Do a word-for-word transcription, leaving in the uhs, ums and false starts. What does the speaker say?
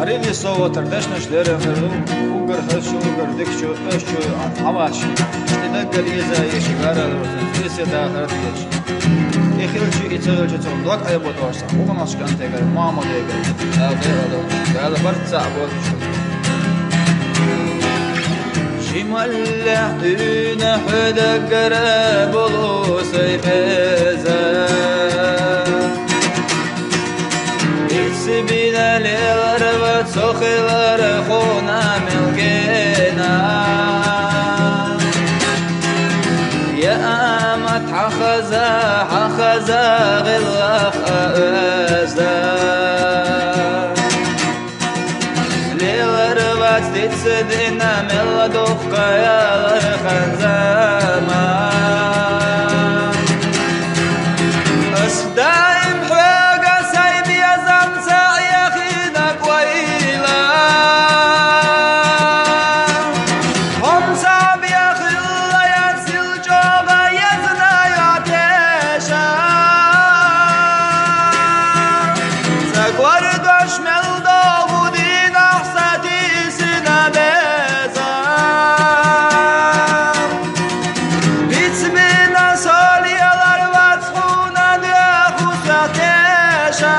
Арили со ватар дашнаш леран хӀару, угар хӀарчу, угар дикачу, аш чу а хьавач. ШкӀи даггар иза еши гарал руза, эсе дахар деш. Эхилчи ицелчи цун дог айбу дош, угнаш кантегар, мамадегар, а гала, гала барца бош. Шималле дуьйна хӀу даггара болу сай хеза. Иццибина лелар ва цохилар хуна мелгена. Я амат хьахаза, хьахаза гӀиллах а оьзда. Лелар вац дица дина мелла духкая лархан заман. Ас даим хьоьга сай безам ца яхина квайла. Хьом ца бехилла я сил чӀогӀа езна я теша. Ца гвардош мел догӀу динахь сатийсина беза. Бицмина соли алар вацхьуна деху сатеша.